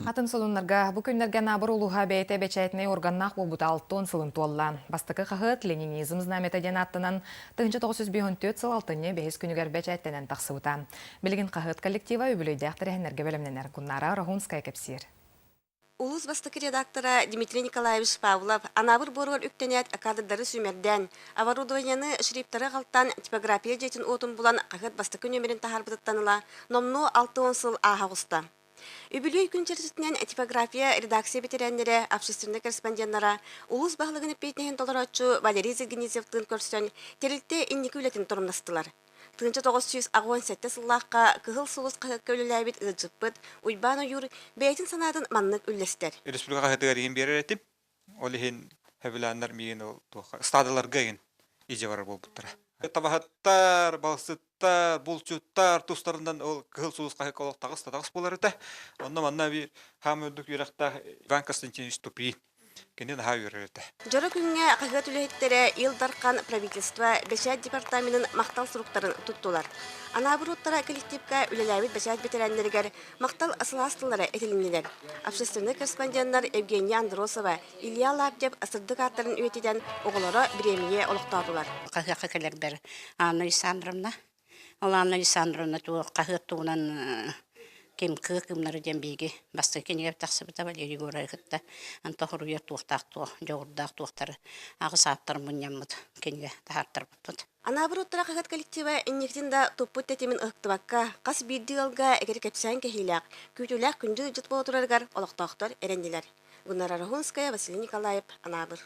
Атын сонуннарга бу күннэргэ Анаабыр улууһа бэйэтэ бэчээтинэй органнаах буолбута 60 сылын туолла. Бастакы хаһыат «Ленинизм знамята» диэн ааттанан 1954 сыл алтынньы бэһис күнүгэр бэчээттэнэн тахсыбыта. Билигин хаһыат коллектива үбүлүөйдээх тэрээһиннэргэ бэлэмнэнэр. Гуннара Рахунская кэпсиир. Улуус бастакы редактора Дмитрий Николаевич Павлов Анаабыр буоругар үктэнээт кадрдары сүүмэрдээн, оборудованиены шрифтары аҕалтаан типография дьиэтин уотун булан хаһыат бастакы нүөмэрин таһаарбытыттан ыла номнуо 60 сыл ааһа оҕуста. Үбүлүөй күн чэрчитинэн типография редакция бэтэрээннэрэ, общественнай корреспонденнара улуус баһылыгын эппиэтинэһин толорооччу Валерий Зергенизевтыын көрсөн тэрилтэ инники үлэтин торумнастылар. 1987 сыллаахха Кыһыл сулус хаһыакка үлэлээбит ыалдьыппыт Уйбаан Ойуур бэйэтин санаатын маннык үллэстэр. Республика хаһыатыгар иһин биэрэр этим. Ол иһин сөбүлээннэр миигин ол туохха ыстаадаларга иһин илдьэ барар буолбуттара. Табаһыттар, балсыттар, булчуттар тустарынан ол Кыһыл сулус хаһыакка олох таҕыс да таҕыс буолар этэ. Онно манна биир хаам үрдүк үөрэхтээх Иван Константинович Тупин Кини наһаа үөрэр этэ. Дьоро күҥҥэ хаһыат үлэһиттэрэ Ил Дархан, правительство, бэчээт департаменын махтал суруктарын туттулар. Анаабыр уоттара коллективка үлэлээбит бэчээт бэтэрээннэригэр махтал сылаас тыллара этилиннилэр. Общественнай корреспонденнар Евгения Андросова, Илья Лаптев сырдык ааттарын үйэтитэн оҕолоро бириэмийэ олохтоотулар. Хаһыакка кэлэрбэр Анна Александровна Ол Анна Александровна туох хаһыат туһунан ким кыы кыымнары диэн биһиги бастакы кинигэ тахсыбыта Валерий Егоровы кытта онто хоруйар туохтаах туох дьоҕурдаах туохтары аҕыс ааптар мунньаммыт кинигэ таһаартарбыппыт. Анаабыр уоттара хаһыат коллектива инникитин да туппут тэтимин ыһыктыбакка, хас биирдии ыалга эгэри кэпсээн кэһиилээх, күүтүүлээх күндү ыалдьыт буола турарыгар олохтоохтор эрэннилэр. Гуннара Рахунская, Василий Николаев, Анаабыр.